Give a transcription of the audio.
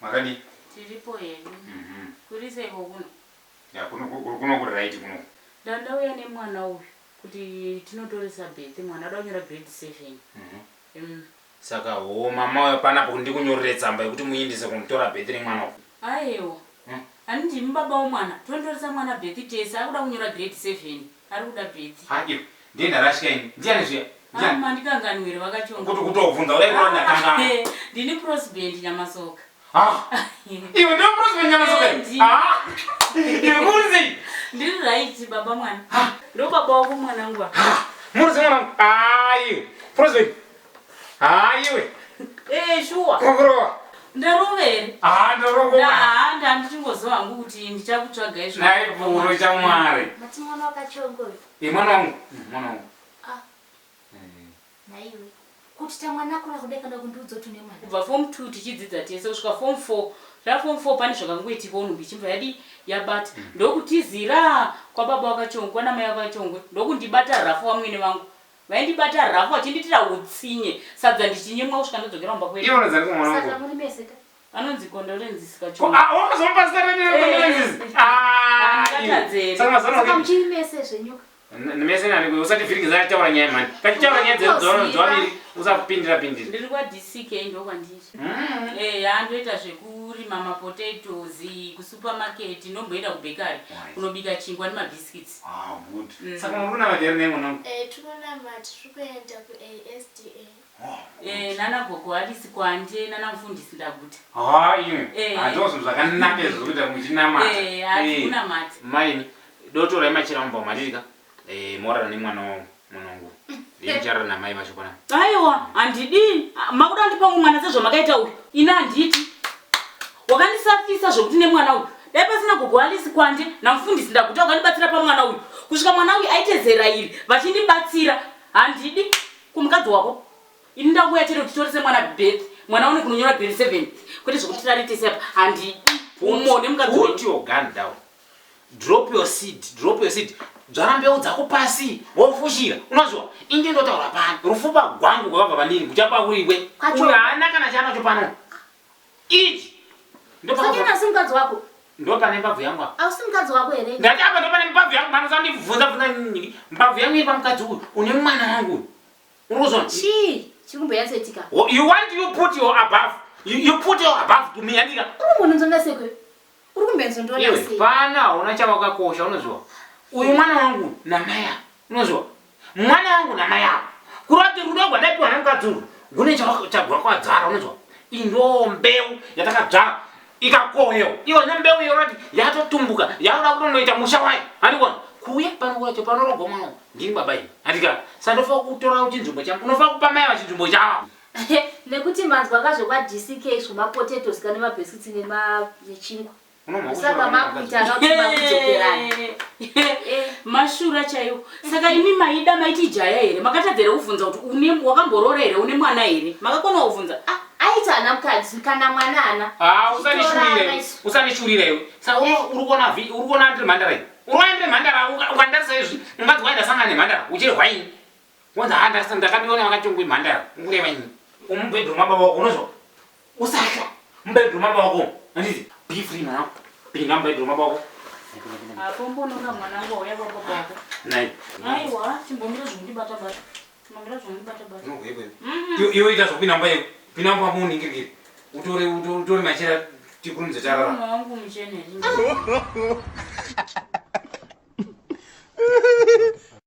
Makadii? Tiripo hedu. Kuri seiko kuno? Ya kuno kuno kuri right kuno. Ndandauya nemwana uyu kuti tinotoresa birth mwana ada kunyora grade 7. Saka hoo mama uyo panapo ndikunyorere tsamba yekuti muindise kunotora birth remwana uyu. Aewa. Ani ndimi baba womwana. Tonotoresa mwana birth tese akuda kunyora grade 7. Ari kuda birth. Ha iwe ndiye ndarashika ini. Ndiani zviya? Ndiani? Mandikanganwire vakachonga. Kuti kutobvunza kudai kuona ndakanganwa. Ndini Prosbend Nyamasoka. Ah. Iwe ndiwe Prosbend Nyamasoka? Eh, Ah. Iwe kuri sei? Ndiri right baba mwana. Ndo baba wako mwanangu. Ah. Muri sei mwanangu? Ah iwe. Prosbend. Ah iwe. Eh shuwa. Kurowa. Ndarova here? Ah ndarova. Ah ndandichingoziva hangu kuti ndichakutsvaga izvo. Nai puro chamwari. Mati mwana wakachongo. Eh mwana wangu. Mwana wangu. Ah. Naiwe. Kuti tamwana akura kudai kana kundiudza kuti une mwana. Kubva form 2 tichidzidza tese kusvika form 4. Zva form 4 pane zvakangoitika nhumbu ichibva yadi yabata. Ndokutizira kwababa wakachongwe kwana mai wakachongwe ndokundibata rafu vamwene vangu. Vaindibata rafu vachindiitira utsinye sadza ndichinyimwa kusvika ndadzokera kumba kwedu. Iwe unonzi ani mwana wangu? Saka muri mese ka? Anonzi Condolences Ko Kachongwe. ah wakazomupa zita rene Condolences. Ah. Handikatadze. Saka mazano Saka muchiri mese zvenyuka. Mese nani kuyo usati taura nyaya mani. Kachitaura nyaya dzedu dzaviri usapindira pindira. Ndiri kwa DCK ndokwandiri. Eh, andoita zvekurima mapotatoes kusupermarket ndomboenda kubakery kunobika chingwa nemabiscuits. Ah good. Saka muri kunamata here nei mwanangu? Eh, tikunamata tiri kuenda kuASDA. Eh, nana gogo Alice kwande nana mufundisi ndaguta. Ha imwe. Eh. Handizvo zvinhu zvakanaka izvo zvekuita muchinamata. Eh, hati kunamata. Maini dotorai machira mumba matirika. Eh, morara nemwana wangu mwana wangu. Ndicharara namai vacho pana. Aiwa, handidi. Makuda ndipa mwana sezvamakaita uyu. Ini handiti. Wakandisafisa zvekuti nemwana uyu. Dai pasina gogo Alice kwande namufundisi ndaguta wakandibatsira pamwana uyu. Kusvika mwana uyu aite zera iri vachindibatsira. Handidi kumukadzi wako. Ini ndakuya chete kuti titorese mwana birth. Mwana une kunonyora grade 7. Kwete zvekuti tirare tese apa. Handidi. Umone mukadzi Put wenyu. your gun down. Drop your seed, drop your seed. Dzvara mbeu dzako pasi, wofushira. Unozwa? Inde ndotaura pano. Rufupa gwangu gwakabva pandiri, kuchapa uriwe. Kwacho. Uyu haana kana chaanacho pano. Ichi. Saka ina asi mukadzi wako? Ndopane mbabvu yangu apa. Ausi mukadzi wako here? Ndati apa ndopane mbabvu yangu pano usandibvunza bvunza nini. Mbabvu yangu iri pamukadzi uyu. Une mwana wangu uyu. Urikuzwa? Chii chirikumboyatsoitika? You want you put your above. You put your above to me andika. Uri kumbononzonda sei kwewe? Uri kumbenzondoona Iwe sei? pana hauna chawakakosha unozwa. Uyu mwana wangu namai ava unozwa. Mwana wangu namai ava. Kureva kuti rudo rwandapiwa nemukadzi uyu gune chagwakwadzara unozwa. Iyi ndo mbeu yatakadzvara ikakohwewa. Iwe nembeu iyo urati yatotumbuka yakuda kutonoita musha wayo. Handikuona kuuya pano kwacho panorogwa mwana wangu ndini baba ini. Handika sandofa kutora chinzvimbo changu unofa kupa mai ava chinzvimbo chavo. Nekuti manzwa kazve kwaDCK zvemapotatoes kana mabhisikitsi nechingwa. Saka makuita akakuba kudzokerana. Mashura chaiwo. Saka imi maida maiti jaya here? Makatadza here kuvhunza kuti une wakamboroora here une mwana here? Makakona kuvhunza? Ah, aita ana mukadzi kana mwana ana. Ah, usanishurire. Usanishurire iwe. Saka uri kuona uri kuona ndiri mhandara iyi. Uri kuona ndiri mhandara ukandarisa izvi unganzi waenda sangana nemhandara uchiri hwaini. Wanzi ha ndasa ndakadiona vakachongwe mhandara. Ukureva ini. Umubedroom mababa wako unozwa. Usatya. Mubedroom mababa wako. Handiti be free mwana. Pinda mubedroom mababa wako. Apo mbonoka mwanangu wauya kwababa wako. Nai. Aiwa, chimbomira zvokundibata bata. Chimbomira zvokundibata bata. Iwe ita zvokupinda mumba yeko. Pinda mumba muningirikiri. Utore utore machira tikurumidze tarara. Mwana wangu muchena here?